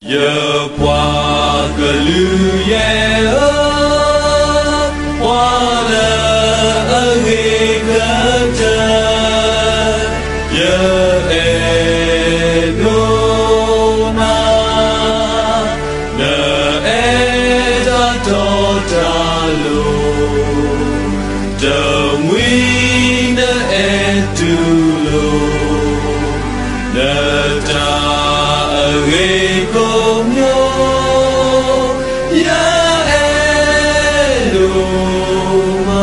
ယပှၤကလုာ်ယဲၢ်ဧၢ, ပှၤလၢအဂ့ၤကတၢၢ်, ယအဲၣ်ဒိးနၤ, နအဲၣ်တၢ်တီတၢ်လိၤ, တမှံၤနအဲၣ်တူၢ်လိာ် နတၢ်အဂ့ၤကိးမံၤ, ယအဲၣ်ဒိးမး.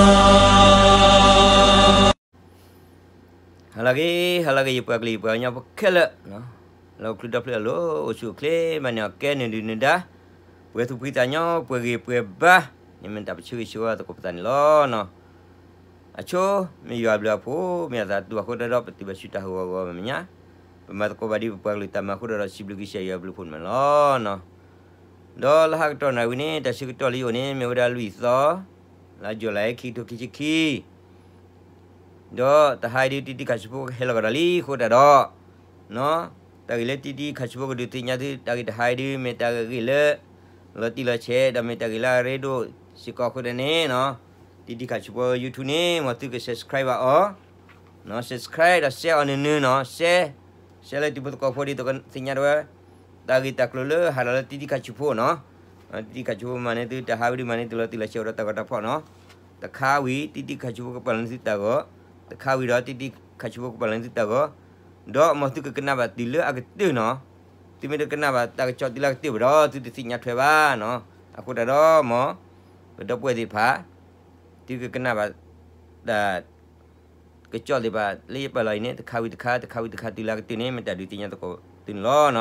ဟါလၢအဂ့ၤ, ဟါလၢအဂ့ၤ ယပှၤကလုာ်ယပှၤကညီဖိခဲလၢာ်, လၢအိၣ်ချ့ဒီဖျၢၣ်အလိၤ အိၣ်ဆူၣ်အိၣ်ချ့မးန့ၣ် အကဲနုာ်ဒုၣ်နုာ်ဒါ, ပှဲၤသူၣ်ဖှံသးညီ ပှဲၤဂ့ၤပှဲၤဘါ, န့ၣ်မ့ၢ်တၢ်ပဆိၣ်ဂ့ၤဆိၣ်ဝါသကိးပသးန့ၣ်လီၤ. အဆိ မ့ၢ်ယွၤအဘျုးအဖှိၣ် မ့ၢ်အသးတူၢ်အဃိတၢ်ဒီး ပတုၤဘၣ်ဆူတၢ်ဟးဂီၤဂီၤမဲာ်ညါ, ပမၤသကိးဘၣ်ဒ်ပပှၤကလုာ်တၢ်မၤအဃိတၢ်ဒီး စံးဘျုးကစၢ်ယွၤအဘျုးအဖှိၣ်န့ၣ်လီၤ. ဒီးလၢဟါကတီၢ်နၣ်ရံၣ်ဝံၤန့ၣ် တၢ်ဆၢကတီၢ်လၢယအိၣ်န့ၣ် မ့ၢ်ဝဲဒၣ်လွံၢ်သီ, လါယူၤလံ ခံကထိခံဆံခံ ဒီးတဟါအံၤဒုးတံၢ်တံၢ်ခါဆူဖိဟဲလီၤကဒီးလံအဃိတၢ်ဒီး, တၢ်ဂ့ၢ်လၢတံၢ်တံၢ်ခါဆူဖိကဒုးသ့ၣ်ညါသု တၢ်ဂ့ၢ်တဟါအံၤဒုး မ့ၢ်တၢ်ဂ့ၢ်လၢ လီၤတံၢ်လီၤဆဲး ဒီးမ့ၢ်တၢ်ဂ့ၢ်လၢအရ့ဒိၣ်စ့ၢ်ကီးအဃိတၢ်န့ၣ်နီၤ, တံၢ်တံၢ်ခါဆူဖိ YouTube န့ၣ် မ်သုက subscribe ဘၣ်အီၤ, subscribe ဒီး share အီၤနုၤနုၤနီၤ, share, share လၢတံၤဖိသကိးဖိဒ်သိးကသ့ၣ်ညါတဝဲ တၢ်ဂ့ၢ်တၢ်ကျိၤလၢဟးဒီးလၢတံၢ်တံၢ်ခါဆူဖိနီၤ, တံၢ်တံၢ်ခါဆူဖိမၤန့ၢ်သုတၢ်ဟးဝံၤဒုး မၤန့ၢ်သုလီၤတံၢ်လီၤဆဲးအိၣ်ဒီးတၢ်ဂီၤတၢ်ဖီၣ်နီၤ, တခါဝံၤ တံၢ်တံၢ်ခါဆူဖိကပာ်လီၤန့ၢ်သုတၢ်ဂီၤ, တခါဝံၤဒီးတံၢ်တံၢ်ခါဆူဖိကပာ်လီၤန့ၢ်သုတၢ်ဂီၤ, ဒီးမ်သုကကနၣ်ဘၣ်တုၤလၢအကတၢၢ်နီၤ, သုမ့ၢ်တကနၣ်ဘၣ်တၢ်ကစီၣ်တုၤလၢအကတၢၢ်ဘၣ်ဒီး သုတသ့ၣ်ညါထွဲဘၣ်နီၤ, အဃိတၢ်ဒီးမ် ပဒီပုၢ်ဝဲၢ်သ့ၣ်တဖၣ် သုကကနၣ်ဘၣ်တၢ် ကစီၣ်သ့ၣ်တဖၣ်လၢယပာ်လီၤအံၤန့ၣ် တခါဝံၤတခါ တခါဝံၤတခါတုၤလၢအကတၢၢ်န့ၣ် မ့ၢ်တၢ်ဒုးသ့ၣ်ညါသကိးသုန့ၣ်လီၤနီၤ.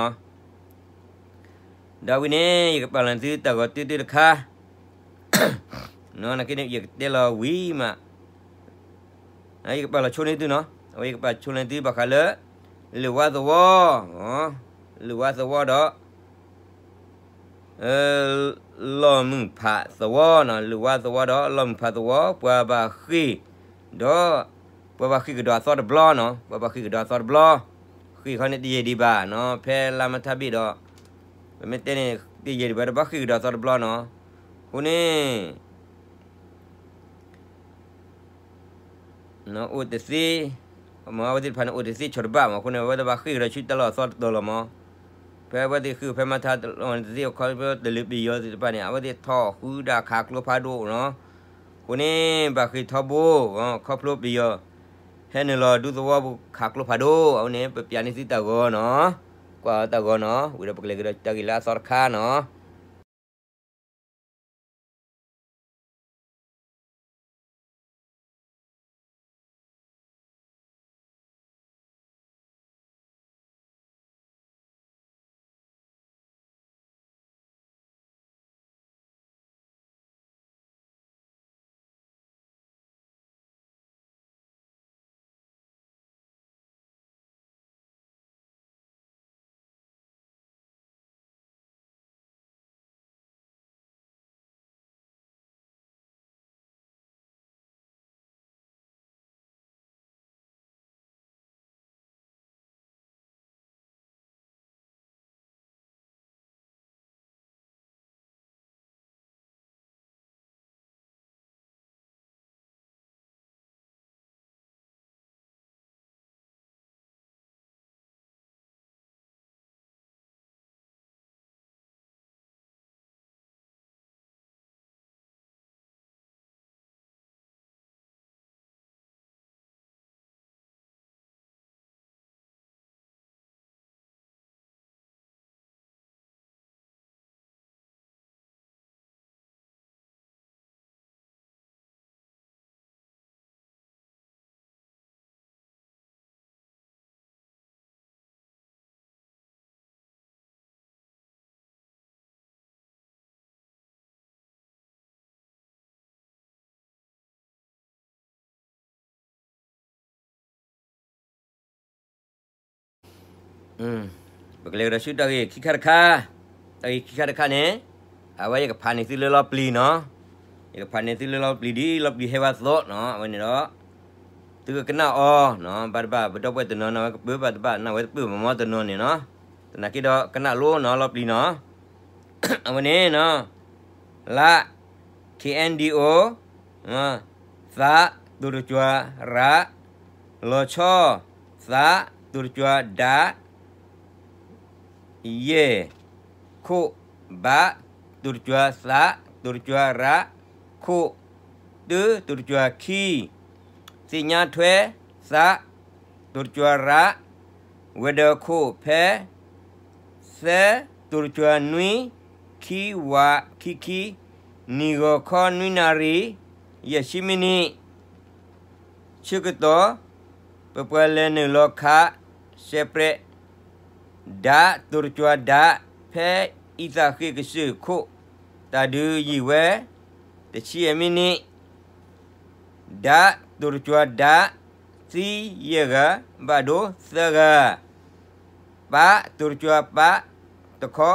ဒီးဝံၤန့ၣ် ယကပာ်လီၤန့ၢ်သုတၢ်ဂီၤတၢၢ်တၢၢ်တခါ, နာ်က့န့ၣ် ယကတဲလီၤဝံၤမး, ယကပာ်လီၤဆိန့ၢ်သုနီၤ, အဝဲယကပာ်ဆိန့ၢ်သုဘၣ်ဃးလၢ လုၢ်ဝါသဝီ, လုၢ်ဝါသဝီဒီး လီၢ်မုၢ်ဖးသဝီနီၤ, လုၢ်ဝါသဝီဒီးလီၢ်မုၢ်ဖးသဝီ ပှၤဘၣ်ဃ့ၢ်ဒီး ပှၤဘၣ်ဃ့ၢ်ကဒီးအသီတဘျီနီၤ, ပှၤဘၣ်ဃ့ၢ်ကဒီးအသီတဘျီ, ဃ့ၢ်ခီန့ၣ်တယံာ်ဒံးဘၣ်နီၤ, ဖဲလါမထါဘ့ၣ်ဒီး ပမ့ၢ်တဲန့ၣ် တယံာ်ဒံးဘၣ် တဘၣ်ဃ့ၢ်ကဒီးအသီတဘျီနီၤ, အဃိန့ၣ် အိၣ်တသ့, မ့ၢ်အဝဲသ့ၣ်တဖၣ်န့ၣ် အိၣ်တသ့ဆီၣ်တဘၣ်မး, အဃိန့ၣ် အဝဲသ့ၣ်ဘၣ်ဃ့ၢ်ကဒီးဆူတၢ်လီၢ်အသီတတီၤလီၤမး, ဖဲအဝဲသ့ၣ်ဃ့ၢ်ဖဲမထါတလီၢ်န့ၣ် တသ့အခီဖဲတလၢပယီၤသ့ၣ်တဖၣ်န့ၣ် အဝဲသ့ၣ်ထီၣ်ဃုဒၣ်ခးကျိဖးဒိၣ်နီၤ, အဃိန့ၣ် ဘၣ်ဃ့ၢ်ထီဘိ, ခီဖျိပယီၤ ဟဲနုာ်လီၤဒူသဝီပူၤခးကျိဖးဒိၣ်, အဝဲန့ၣ် ပပျးန့ၢ်သုတၢ်ဂီၤနီၤ, ကွၢ်အီၤတၢ်ဂီၤနီၤ, ဝံၤဒီးပကလဲၤကဒီးတၢ်ဂ့ၢ်လၢအသီတခါနီၤ. ပကလဲၤကဒီးဆူတၢ်ဂ့ၢ်ခံခါတခါ, တၢ်ဂ့ၢ်ခံခါတခါန့ၣ်, အဝဲယကဖးန့ၢ်သုလၢလီၤပျံၤနီၤ, ယကဖးန့ၢ်သုလၢလီၤပျံၤဒ်လီၤပျံၤဟဲဝဲအသိးနီၤ, အဝဲန့ၣ်ဒီး သုကကနၣ်အီၤ, ဘၣ်တဘၣ် ပဒီပုၢ်ဝဲၢ်တနီၤနီၤ ဝဲကပၢဘၣ်တဘၣ် နၢ်ဝဲတပၢၢ်မီၤမီၤတနီၤန့ၣ်နီၤ, သနာ်က့ဒီးကနၣ်လိနီၤ လီၤပျံၤနီၤ. အဝဲန့ၣ်နီၤ, လး, K N D O, သး, တူတကွၢ်ရး, လီၤဆီ, သး, တူတကွၢ်ဒး, ယဲၢ်, ခိၣ်, ဘး, တူတကွၢ်သး, တူတကွၢ်ရး, ခိၣ်, တၢ, တူတကွၢ်ခံ, သ့ၣ်ညါထွဲ, သး, တူတကွၢ်ရး, ဝဲၤဒၢးခိၣ်ဖဲ, သၢ, တူတကွၢ်နွံ, ခံ, ဝး, ခံခံ, နံၣ်ဂီၤခီနွံနၣ်ရံၣ်, ယဲၢ်ဆံမံးနံး, ဆၢကတီၢ်, ပပှၤလဲၤနုာ်လီၤခး, စဲးပြဲး, ဒး, တူတကွၢ်ဒး, ဖဲအံသၣ်ဃ့ကစၢၢ်ခိၣ်, တၢ်ဒုးယံာ်ဝဲ, တဆံယဲၢ်မံးနံး, ဒး, တူတကွၢ်ဒး, သံယဲၢ်ဂၤ, ဘၣ်ဒိသၢဂၤ, ပး, တူတကွၢ်ပး, တခီ,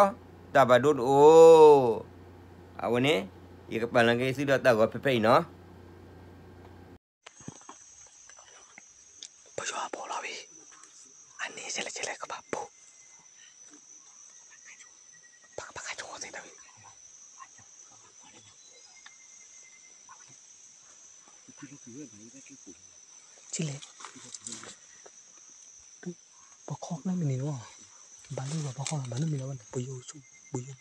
တၢ်ဘၣ်ဒိတအိၣ်. အဝဲန့ၣ်, ယကပာ်လီၤက့ၤသုဒီးတၢ်ဂီၤဖဲဖဲအံၤနီၤ. ပယီၤအဖိလီၤဝံၤ, အန့ၣ်ကဲလဲၣ်ကဲလဲၣ်ကဘၣ်ပူၤ, ပကဘၣ်ကၠိသ့တၢ်ဝံၤ, ကလဲၣ်, ပခီဖျိမ့ၢ်န့ၣ်လီၤ, ဘၣ်လၢပခီဖျိမ့ၢ်န့ၣ်လီၤ, ဘၣ်လၢပယီၤ, ပယီၤ,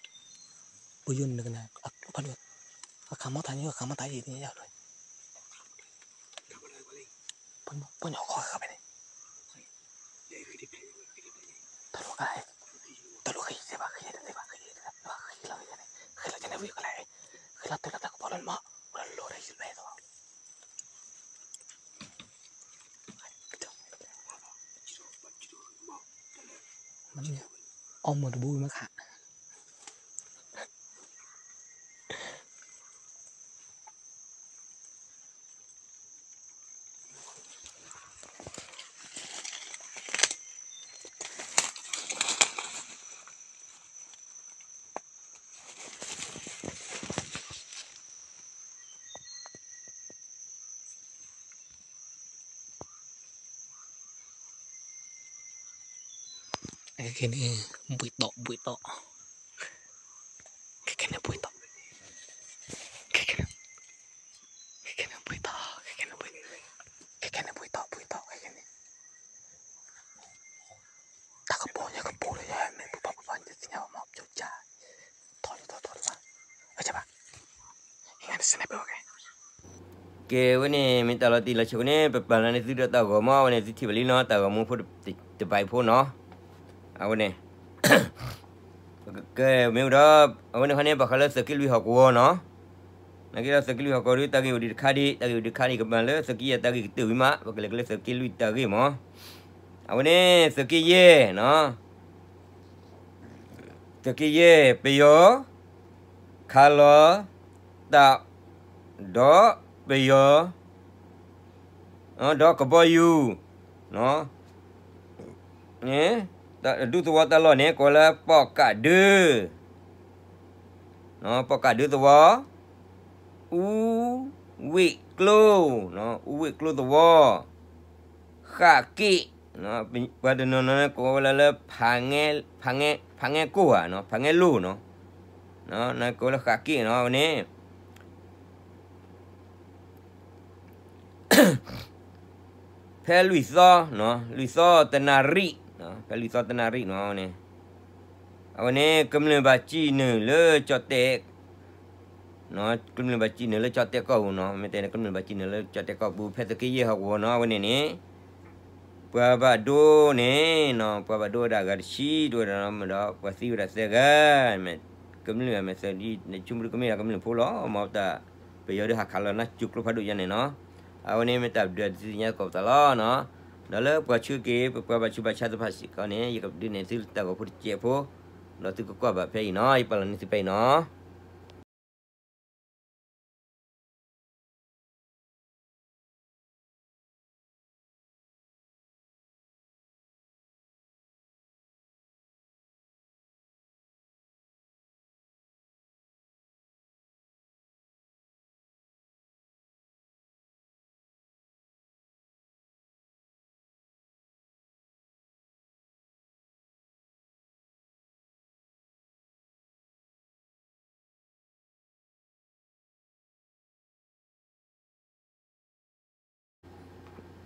ပယီၤန့ၣ်ကနၣ်, အခးမီၢ်သးန့ၣ် အခးမီၢ်သးအံၤန့ၣ်, ပှၤညီဃီဃီဖဲန့ၣ်, တၢ်လိၣ်ကါ, တၢ်လိၣ်ဃံသ့ဘၣ်, ဃံသ့ဘၣ်, ဃံလီၤန့ၣ်, ဃံလီၤန့ၣ်ဝံၤကလဲၣ်, ဃံလီၤတၢ်လၢတၢ်ကပီၤလီၤန့ၣ်မး, ဝဲလီၤဒီးယလဲၤသီး, အီၣ်မ့ၢ်တဘိမ့ၢ်ခါ ခဲကနံၣ် ဘှံးတီၣ် ဘှံးတီၣ်, ခဲကနံၣ် ဘှံးတီၣ်, ခဲကနံၣ် ဘှံးတီၣ်, ခဲကနံၣ် ဘှံး, ခဲကနံၣ် ဘှံးတီၣ် ဘှံးတီၣ် ခဲကနံၣ်, တၢ်ကပီၤညါကပီၤလၢယမ့ၢ်ဘုပှၤပှၤပှၤညါသ့ၣ်ညါဘၣ်မ့ၢ်ပျိကါ, ထီၣ်လၢထီၣ်ထီၣ်လၢဘၣ်, အကဘၣ်, ဟဲနစနဲပၢၢ်ဝဲကဲ ကဲဝဲန့ၣ် မ့ၢ်တၢ်လီၤတံၢ်လီၤဆဲးအဃိန့ၣ် ပပာ်လီၤန့ၢ်သုဒီးတၢ်ဂီၤမီၢ် အဝဲန့ၣ်သုထံၣ်ဘၣ်လံနီၤ တၢ်ဂီၤမူဖိတဘၣ်ဖိနီၤ, အဝဲန့ၣ် ကဲမ့ၢ်အိၣ်ဒီး အဝဲန့ၣ်ခီန့ၣ် ဘၣ်ဃးလၢသုးက့လွံၢ်ဟီၣ်ကဝီၤနီၤ, နာ်က့ဒီးသုးက့လွံၢ်ဟီၣ်ကဝီၤဒီး တၢ်ဂ့ၢ်အိၣ်ဒံးတခါဒံး တၢ်ဂ့ၢ်အိၣ်ဒံးတခါန့ၣ် ကမၤလၢသုးက့ယဲၢ်တၢ်ဂ့ၢ်ကတၢၢ်ဝံၤမး ပကလဲၤကလၢသုးက့လွံၢ်တၢ်ဂ့ၢ်မး, အဝဲန့ၣ် သုးက့ယဲၢ်နီၤ သုးက့ယဲၢ် ပယီၤ ခးလီၤ တၢ် ဒီးပယီၤ ဒီးကဘီယူၤ ဒူသဝီတၢ်လီၢ်န့ၣ် ကိးလၢပီၣ်ကးဒၢ ပီၣ်ကးဒၢသဝီ အူဝ့ၢ်ကျိ အူဝ့ၢ်ကျိသဝီ ဃးက့ၣ် ပှၤတနီၤနီၤန့ၣ် ကိးဝဲလၢ ဖးငဲကိၢ်ဧါ ဖးငဲလိၣ်နီၤ ကိးဝဲလၢဃးက့ၣ်နီၤ အဝဲန့ၣ် ဖဲလွံၢ်သီ လွံၢ်သီတနၣ်ရံၣ် ဖဲလွံၢ်သီတနၣ်ရံၣ်နီၤ အဝဲန့ၣ် အဝဲန့ၣ် ကမျၢၢ်ဘၣ်စံၣ်နုာ်လၢကၠီၣ်တဲၣ် ကမျၢၢ်ဘၣ်စံၣ်နုာ်လၢကၠီၣ်တဲၣ်ကီၢ်ပူၤနီၤ မ့ၢ်တဲန့ၣ် ကမျၢၢ်ဘၣ်စံၣ်နုာ်လၢကၠီၣ်တဲၣ်ကီၢ်ပူၤ ဖဲသုးက့ယဲၢ်ဟီၣ်ကဝီၤနီၤ အဝဲန့ၣ်န့ၣ် ပှၤဘၣ်ဒိန့ၣ်နီၤ ပှၤဘၣ်ဒိဝဲဒၣ်အဂၤတဆံ ဒိဝဲဒၣ်မ့ၢ်ဒီး ပှၤသံဝဲဒၣ်သၢဂၤ မ့ၢ်ကမျၢၢ်မ့ၢ်သၢဒ် နဆိကမိၣ်တကမ့ၢ်ဒီးကမျၢၢ်ဖိလီၤ မ့ၢ်တၢ် ပယီၤဒုးဟးခးလီၤနါစိၤကျိဖးဒိၣ်ညါန့ၣ်နီၤ အဝဲန့ၣ်မ့ၢ်တၢ်ဒုးဒုးညါသကိးပသးလီၤနီၤ ဒီးလၢပှၤဆၢက့ၤ ပပှၤဘၣ်ဆူးဘၣ်ဆါသ့ၣ်တဖၣ်စ့ၢ်ကီးန့ၣ် ယကဒုးနဲၣ်သုတၢ်ဂီၤဖိတစဲးဖိ ဒီးသုကကွၢ်ဘၣ်ဖဲအံၤနီၤ ယပာ်လီၤန့ၢ်သုဖဲအံၤနီၤ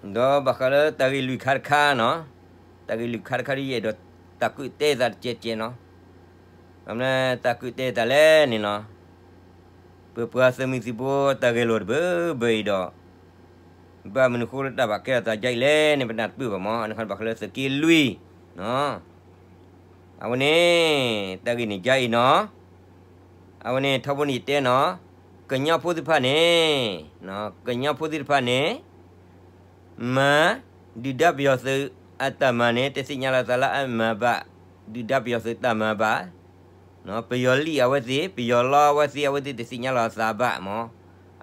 ဒီးဘၣ်ဃးလၢတၢ်ဂ့ၢ်လွံၢ်ခါတခါနီၤ, တၢ်ဂ့ၢ်လွံၢ်ခါတခါဒ်ယအဲၣ်ဒိးတၢ်ကူၣ်တဲသးတကဲးကဲးနီၤ, ဘၣ်မနုၤတၢ်ကူၣ်တဲသးလဲၣ်န့ၣ်နီၤ, ပပှၤသုးမုၢ်သံၣ်ဘိတၢ်ဂဲၤလိာ်တဘၢဘၢအံၤဒီး ဘၣ်မနုၤဃိလၢတၢ်ဘၣ်ကဲထီၣ်သးဒ်အံၤလဲၣ်န့ၣ် ပနၢ်တပၢၢ်ဘၣ်မး, အန့ၣ်ဘၣ်ဃးလၢသုးက့လွံၢ်နီၤ, အဝဲန့ၣ် တၢ်ဂ့ၢ်န့ၣ်ဒ်အံၤနီၤ, အဝဲန့ၣ်ထီဘိန့ၣ်ယတဲနီၤ, ကညီဖိသ့ၣ်တဖၣ်န့ၣ်, ကညီဖိသ့ၣ်တဖၣ်န့ၣ် မၤ ဒုၣ်ဒါပယီၤသုးအတၢ်မၤန့ၣ် တသ့ၣ်ညါလီၤသးလၢအမၤဘၣ် ဒုၣ်ဒါပယီၤသုးတၢ်မၤဘၣ်, ပယီၤလံၣ်အဝဲသ့ၣ် ပယီၤလီအဝဲသ့ၣ် အဝဲသ့ၣ်တသ့ၣ်ညါလီၤသးဘၣ်မး,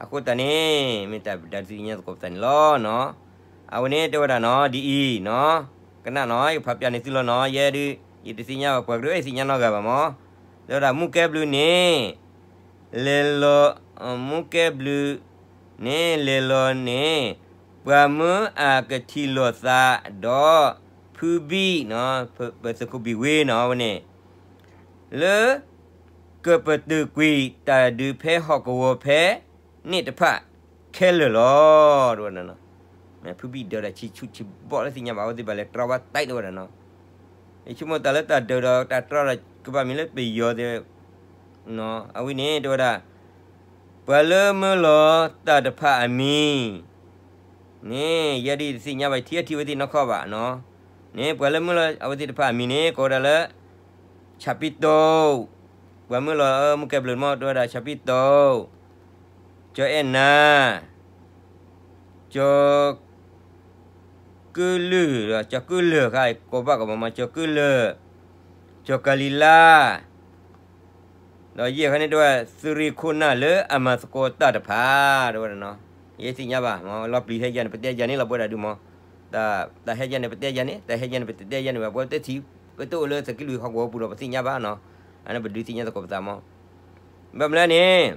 အဃိသတးန့ၣ် မ့ၢ်တၢ်ဒုးသ့ၣ်ညါသကိးပသးန့ၣ်လီၤနီၤ, အဝဲန့ၣ်တဲဝဲဒၣ်နီၤ ဒ်အံၤနီၤ, ကနၣ်နီၤ ယကဖးပၠးန့ၢ်သုလီၤနီၤ, ယဲဒုး ယတသ့ၣ်ညါဘၣ်ပှၤကလုာ် ယသ့ၣ်ညါနီတဂၤဘၣ်မး, တဲဝဲဒၣ်မူကဲဘျုးန့ၣ် လဲၤလီၤ, မူကဲဘျုးန့ၣ် လဲၤလီၤန့ၣ် ပှၤမၢအကထံၣ်လိာ်သးဒီး ဖုဘံၣ်, ပသုးခိၣ်ဘံၣ်ဝ့နီၤ အဝဲန့ၣ်, လၢ ကပတုာ်ကွံာ်တၢ်ဒုးဖဲဟီၣ်ကဝီၤဖဲန့ၣ်တဖၣ်ခဲလၢာ်လီၤ တဲဝဲဒၣ်နီၤ, ဖုဘံၣ်ဒၢးဒၣ်ဆံးဆူၣ်ဆံးဘီလၢသ့ၣ်ညါဘၣ် အဝဲသ့ၣ်ဘၣ်လဲၤတြီဘၣ်တၢ်တဲဝဲဒၣ်နီၤ, ယဆိကမိၣ်တၢ်လၢတၢ်ဒၢးဒီးတၢ်တြီဒီးကဘၣ်မ့ၢ်လၢပယီၤသ့ၣ်, အဝဲန့ၣ်တဲဝဲဒၣ်, ပှၤလၢမၢလီၤတၢ်တဖၣ်အမံၤန့ၣ် ယဲဒၣ်တသ့ၣ်ညါဘၣ် ထံထံဝဲသ့ၣ်နီၢ်ခီဘၣ်နီၤ, န့ၣ် ပှၤလၢမၢလီၤအဝဲသ့ၣ်တဖၣ်အမံၤန့ၣ် ကိးဝဲဒၣ်လၢ ဆၣ်ပံတိၣ်, ပှၤမၢလီၤမူကဲဘျုးမး တဲဝဲဒၣ်ဆၣ်ပံတိၣ်, ကၠီၤအဲၣ်နၤ, ကၠီၤ ကုလုာ်, ကၠီၤကုလုာ်ခါ ကိးဘၣ်ကဘၣ်မး ကၠီၤကုလုာ်, ကၠီၤကၤလံၤလါ, ဒီးယဲၢ်ခါန့ၣ်တဲဝဲ သုးရ့ၣ်ခိၣ်နၢ်လၢအမၤသကိးတၢ်တဖၣ် တဲဝဲဒၣ်နီၤ, ယဲသ့ၣ်ညါဘၣ်မး လီၤပျံၤဟဲယၤန့ၣ် ပတဲယၤန့ၣ်လီၤ ပဝဲဒၣ်ဒုးမး, တၢ်ဟဲယၤန့ၣ် ပတဲယၤန့ၣ် တၢ်ဟဲယၤန့ၣ် ပတတဲယၤန့ၣ်ဘၣ် ပဝဲတထံၣ် ပတအိၣ်လၢသုးက့လွံၢ်ဟီၣ်ကဝီၤပူၤဒီး ပသ့ၣ်ညါဘၣ်နီၤ, အန့ၣ်ပဒုးသ့ၣ်ညါသကိးပသးမး, ဘၣ်မနုၤန့ၣ်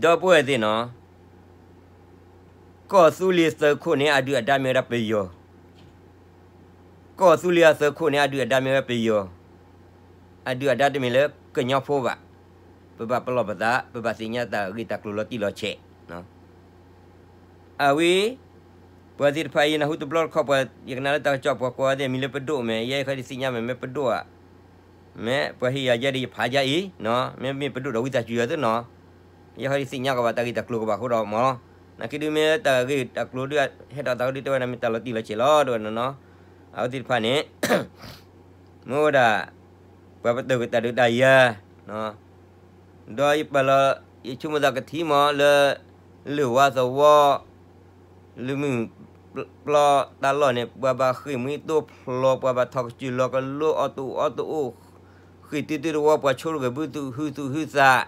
ဒီပုၢ်ဝဲၢ်သ့ၣ်နီၤ, ကီၢ်သူလ့ၤသုးခိၣ်န့ၣ် အဒုၣ်အဒါမ့ၢ်ဝဲဒၣ်ပယီၤ, ကီၢ်သူလ့ၤအသုးခိၣ်န့ၣ် အဒုၣ်အဒါမ့ၢ်ဝဲပယီၤ, အဒုၣ်အဒါတမ့ၢ်လၢကညီဖိဘၣ်, ပဘၣ်ပလီၢ်ပသး ပဘၣ်သ့ၣ်ညါတၢ်ဂ့ၢ်တၢ်ကျိၤလီၤတံၢ်လီၤဆဲး, အဝဲ ပှၤသ့ၣ်တဖၣ်အံၤ ယနၢ်ဟူတဘျီတခီၣ် ပှၤယကနၣ်လၢတၢ်ကစီၣ်ပှၤကိးဂၤသ့ၣ် မံၤလၢပဒိၣ်မ့ၢ် ယဲယခီဒုးသ့ၣ်ညါမ့ၢ် မ့ၢ်ပဒိၣ်ဧါ, မ့ၢ်ပှၤဟ့ၣ်ယၤယဲဒၣ်ယဖးယါအံၤ, မ့မ့ၢ်ပဒိၣ်ဒီးဝံသးစူၤယၤသ့ၣ်နီၤ, ယဲခီဒုးသ့ၣ်ညါကီးဘၣ်တၢ်ဂ့ၢ်တၢ်ကျိၤကဘၣ်အဃိဒီးမး, နာ်က့ဒုးမ့ၢ်တၢ်ဂ့ၢ်တၢ်ကျိၤဒုးဟဲထီၣ်သးဒုးတဲဝဲဒၣ်မ့ၢ်တၢ်လီၤတံၢ်လီၤဆဲးလီၤ တဲဝဲဒၣ်နီၤ, အဝဲသ့ၣ်တဖၣ်န့ၣ် မ့ၢ်ဝဲဒၣ် ပှၤပတုာ်က့ၤတၢ်ဒုးတၢ်ယၤ, ဒီးယပာ်လီၤ ယဆိကမိၣ်သးကထံၣ်မးလၢ လၢၢ်ဝါသဝီ လၢမုၢ်ပျီတၢ်လီၢ်န့ၣ် ပှၤဘၣ်ဃ့ၢ်မှံသိဖျိး ပှၤဘၣ်ထီၣ်ကစၢၢ်လီၤကလိအိၣ်တအိၣ်အီၣ်တအိၣ်, ဃ့ၢ်တုၤတုၤတဝီ ပှၤဆိကတၢၢ်ဘုသူၣ်ဟုသူၣ်ဟုသး,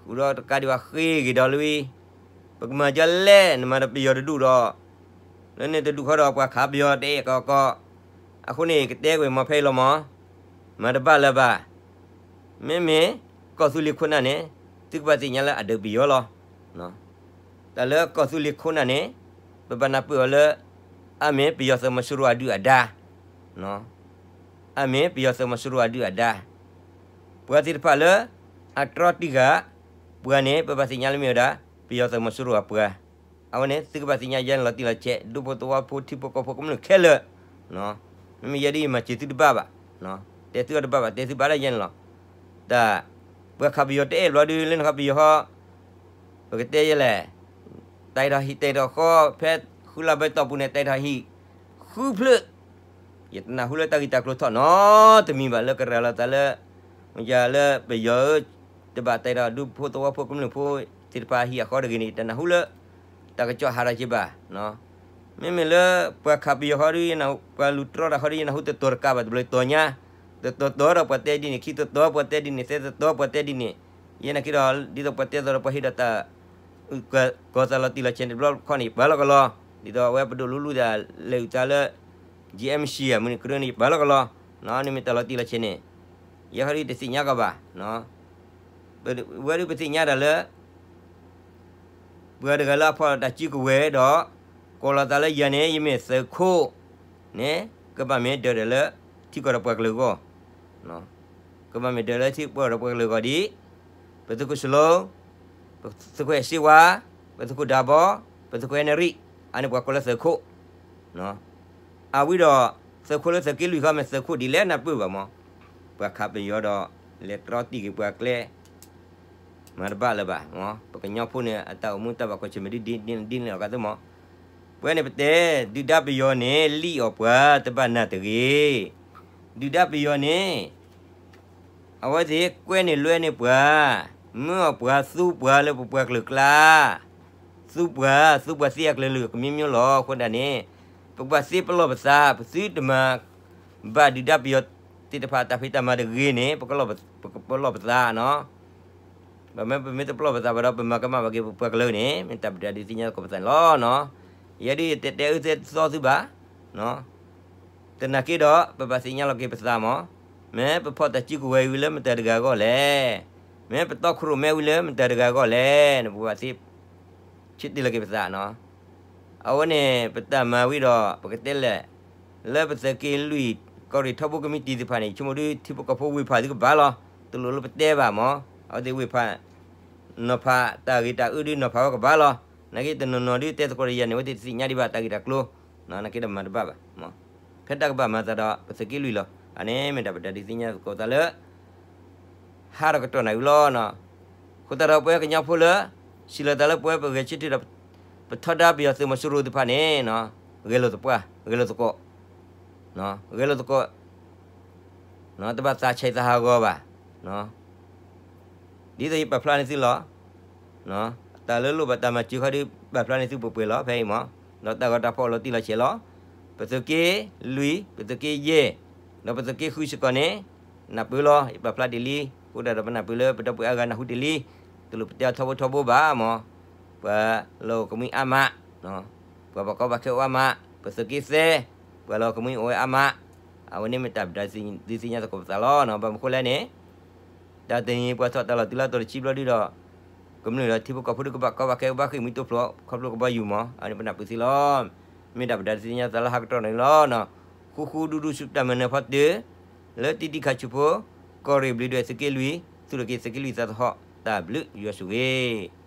ဃုာ်ဒီးတကးဒံးဘၣ်ဃ့ၢ်က့ၤဒီးလၢ ပကမၤဒ်လဲၣ် နမၤဒီးပယီၤတဒူၣ်ဒီး လၢန့ၣ်တဒူၣ်ဃီဒီး ပှၤခးပယီၤတအဲၣ်ကီးကီး, အဃိန့ၣ် ကတဲကွံာ်မ့ၢ်ဖဲအံၤလီၤမး, မၤတဘၣ်လၢၤဘၣ်, မ့မ့ၢ် ကီၢ်သူလ့ၤခိၣ်နၢ်န့ၣ် သုကဘၣ်သ့ၣ်ညါလၢအဒုးပယီၤလီၤ. တၢ်လၢကီၢ်သူလ့ၤခိၣ်နၢ်န့ၣ် ပဘၣ်နၢ်ပၢၢ်အီၤလၢ အမ့ၢ်ပယီၤသုးမီၤစိရိၤအဒုၣ်အဒါ, အမ့ၢ်ပယီၤသုးမီၤစိရိၤအဒုၣ်အဒါ, ပှၤသ့ၣ်တဖၣ်လၢ အတြီတံၢ်ဃာ် ပှၤန့ၣ် ပဘၣ်သ့ၣ်ညါလၢမ့ၢ်ဝဲဒၣ် ပယီၤသုးမီၤစိရိၤအပှၤ, အဝဲန့ၣ် သုကဘၣ်သ့ၣ်ညါယဲန့ၣ်လီၤတံၢ်လီၤဆဲး ဒူဖိသဝီဖိထံဖိကီၢ်ဖိကမျၢၢ်ခဲလၢာ်, မ့မ့ၢ်ယဲဒ်အံၤ မၤစၢၤသုတဘၣ်ဘၣ်, တဲသုအီၤတဘၣ်ဘၣ် တဲသုဘၣ်ဒၣ်ယဲန့ၣ်လီၤ. တၢ် ပှၤခးပယီၤတအဲၣ်ဘျီဒုး လၢနခးပယီၤဟီ ပကတဲယဲလဲၣ်, တၢ်အဲၣ်ထီၣ်ဟံၣ်တၢ်အဲၣ်ထီၣ်ဃီ ဖဲဃုလါဘၢတီၢ်ပူၤန့ၣ် တၢ်အဲၣ်ထီၣ်ဟံၣ် ဃုဖျၢၣ်, ယတနၢ်ဟူလၢတၢ်ဂ့ၢ်တၢ်ကျိၤထီၣ်နီတမံၤဘၣ် လၢကရၤလီၤသးလၢ မ့ၢ်ယၤလၢပယီၤဧၢ တဘၣ်တၢ်အဲၣ်ထီၣ်ဒူဖိသဝီဖိကမျၢၢ်ဖိသ့ၣ်တဖၣ်အဟံၣ်အဃီတဂ့ၤန့ၣ် ယတနၢ်ဟူလၢ တၢ်ကစီၣ်ဟးထီၣ်က့ၤဘၣ် မ့မ့ၢ်လၢပှၤခးပယီၤဃီဒီး ပှၤလူၤတြီတၢ်ဃီဒီး ယနၢ်ဟူတတီၤတကးဘၣ် တဘျီတီၤညါ, တတီၤတီၤဒီးပှၤတဲဒ်န့ၣ် ခံတီၤတီၤပှၤတဲဒ်န့ၣ် သၢတီၤတီၤပှၤတဲဒ်န့ၣ်, ယဲနာ်က့ဒီး ဒ်သိးပှၤတဲသိးဒီးပှၤဟ့ၣ်ဒီးတၢ် ကီၢ်သးလီၤတံၢ်လီၤဆဲးန့ၣ် တဘျီတခီၣ်န့ၣ် ယပာ်လီၤကလီ, ဒ်သိးအဝဲပဒိၣ်လူလူသး လဲၤအုၣ်သးလၢ GMC အမုၢ်နံၤကရၢန့ၣ် ယပာ်လီၤကလီ, န့ၣ်မ့ၢ်တၢ်လီၤတံၢ်လီၤဆဲးန့ၣ်, ယဲခီဒီးတသ့ၣ်ညါကီးဘၣ် ဝဲဒၣ်ပသ့ၣ်ညါတၢ်လၢ ပှၤတဂၤလၢအဖီၣ်တၢ်စုကဝဲၤဒီး ကိးလီၤသးလၢယၤန့ၣ် ယမ့ၢ်သုးခိၣ်န့ၣ် ကဘၣ်မ့ၢ်ဒၢးဒီးလၢ ထံကီၢ်ဒီးပှၤကလုာ်အဂီၢ်, ကဘၣ်မ့ၢ်ဒၢးလၢထံကီၢ်ဒီးပှၤကလုာ်အဂီၢ်ဒ် ပသုးခိၣ်စလိ, ပသုးခိၣ်အဲၣ်စ့ဝါ, ပသုးခိၣ်ဒၤဘီ, ပသုးခိၣ်အဲၣ်နရံၣ်, အန့ၣ်ပှၤကိးလၢသုးခိၣ်, အဝံၤဒီး သုးခိၣ်လၢသုးက့လွံၢ်ခီ မ့ၢ်သုးခိၣ်ဒ်လဲၣ်နၢ်ပၢၢ်ဘၣ်မး, ပှၤခးပယီၤဒီး လဲၤတြီတံၢ်က့ၤပှၤကျဲ မၤတဘၣ်လၢၤဘၣ်, ပကညီဖိန့ၣ် အတၢ်အိၣ်မူတၢ်ဘၣ်ကွၢ်ဆၢၣ်မဲာ်ဒ်န့ၣ်လီၤကသ့မး, ပဝဲန့ၣ်ပတဲ ဒုၣ်ဒါပယီၤန့ၣ် လံၣ်အီၣ်ပှၤတဘၣ်နၢ်တဂ့ၤ, ဒုၣ်ဒါပယီၤန့ၣ် အဝဲသ့ၣ်ကွဲန့ၢ်လွဲန့ၢ်ပှၤ, မၢအီၣ်ပှၤသူပှၤလၢပပှၤကလုာ်ကျါ, သူပှၤ သူပှၤသ့အကလုာ်လုာ်ကမံၤမံၤလီၤ. အဃိဒၣ်န့ၣ် ပကဘၣ်သ့ပလီၢ်ပသး, ပသုတမၤဘၣ်ဒုၣ်ဒါပယီၤသ့ၣ်တဖၣ်အတၢ်ဖံးတၢ်မၤတဂ့ၤန့ၣ် ပကပလီၢ်ပသးနီၤ. ဘၣ်မနုၤပမ့ၢ်တပလီၢ်ပသးဘၣ်ဒီး ပမၤကမၣ်ဘၣ်က့ၤပပှၤကလုာ်န့ၣ် မ့ၢ်တၢ်ပဒုးသ့ၣ်ညါသကိးပသးန့ၣ်လီၤ. ယဲဒၣ်ယတဲတဲအၢတဲသီသုဘၣ် သနာ်က့ဒီး ပဘၣ်သ့ၣ်ညါလီၤက့ၤပသးမး, မ့ၢ်ပဖီၣ်တၢ်စုကဝဲၤဝံၤလၢမတၤတဂၤအဂီၢ်လဲၣ်, မ့ၢ်ပတီခိၣ်ရိၣ်မဲဝံၤလၢမတၤတဂၤအဂီၢ်လဲၣ်န့ၣ် ပဘၣ်သ့ၣ်ဆ့တ့ၢ်လီၤက့ၤပသးနီၤ. အဝဲန့ၣ် ပတၢ်မၤဝံၤဒီး ပကတဲလဲၣ်, လၢပသုးက့လွံၢ် ကီၢ်ရ့ၣ်ထီဘိကမံးတံာ်သ့ၣ်တဖၣ်န့ၣ် ဆိကမိၣ်ဒ်ထံဖိကီၢ်ဖိဝ့ၢ်ဖးသုကဘၣ်လီၤ, တလိၣ်လၢပတဲဘၣ်မး, အဝဲသ့ၣ်ဝ့ၢ်ဖး နီၤဖးတၢ်ဂ့ၢ်တၢ်အၢဒ်နီၤဖးဝဲကဘၣ်လီၤ. နာ်က့တနီၤနီၤဒ်တဲသကိးတယၤန့ၣ် အဝဲသ့ၣ်တသ့ၣ်ညါဒံးဘၣ်တၢ်ဂ့ၢ်တၢ်ကျိၤ, နာ်က့ဒီးမၤတဘၣ်ဘၣ်. ဖဲတၢ်ကဘၣ်မၤသးဒီး ပသုးက့လွံၢ်လီၤ. အန့ၣ်မ့ၢ်ဒၣ်ပဒုးသ့ၣ်ညါသကိးသးလၢ ဟါဒီးကတီၢ်နၢ်ဝံၤလီၤ. အဃိသတးဒီးပဝဲကညီဖိလၢ စံးလီၤသးလၢပဝဲပဂဲၤဆၢထၢၣ်ဒီး ပထီဒါပယီၤသုးမီၤစိရိၤသ့ၣ်တဖၣ်န့ၣ် ဂဲၤလိာ်သပှၢ် ဂဲၤလိာ်သကိး, ဂဲၤလိာ်သကိး, တဘၣ်သးဆဲးသးဟးဂီၤဘၣ်. ဒ်သိးယပာ်ဖျါန့ၢ်သုလီၤ. တၢ်လၢလိၣ်ဘၣ်တၢ်မၤစၢၤခီဒီး ပာ်ဖျါန့ၢ်သုပှဲၤပှဲၤလီၤ ဖဲအံၤမး, ဒီးတၢ်ဂီၤတၢ်ဖီၣ်လီၤတံၢ်လီၤဆဲးလီၤ. ပသုးက့လွံၢ် ပသုးက့ယဲၢ် ဒီးပသုးက့ဃုစ့ၢ်ကီးန့ၣ် နၢ်ပၢၢ်လီၤ. ယပာ်ဖျါတ့ၢ်လံ, အဃိသတးဒီးပနၢ်ပၢၢ်လၢပဒီပုၢ်ဝဲၢ်အါဂၤနၢ်ဟူတ့ၢ်လံ. တလိၣ်ပတဲအီၤထီဘိထီဘိဘၣ်မး, ပှၤလီၢ်အိၣ်ကမှံအါမး, ပှၤဘၣ်ကီဘၣ်ခဲအိၣ်အါမး, ပသုးက့သၢ ပှၤလီၢ်အိၣ်ကမှံအိၣ်ဝဲအါမး. အဝဲန့ၣ်မ့ၢ်တၢ်ပဒုးသ့ၣ်ညါသကိးပသးလီၤ. ဘၣ်မနုၤဃိလဲၣ်န့ၣ် တၢ်တနံၤပှၤထီၣ်တၢ်လီၢ်တုၤလၢအတီၤတဆံဘျီဒုဒီး ကမျၢၢ်ဒီးထံဖိကီၢ်ဖိဒုးကဘၣ်ကီဘၣ်ခဲ ကဘၣ်ဃ့ၢ်မှံတိဖျိး ခီဖျိကဘီယူၤမး, အန့ၣ်ပနၢ်ပၢၢ်သ့လီၤ. မ့ၢ်ဒၣ်ပဒုးသ့ၣ်ညါသးလၢဟါကတီၢ်န့ၣ်လီၤ. ဃူဃူဒူဒူဆူတၢ်မဲာ်နၢၤဖီတၢၢ် လၢတံၢ်တံၢ်ခါဆူဖိ ကီၢ်ရ့ၣ်ဘျုးဒွဲၣ်သုးက့လွံၢ် သူၣ်ထီၣ်က့ၤသုးက့လွံၢ်သးသဟီၣ် တၢ်ဘျုးယွၤဆိၣ်ဂ့ၤ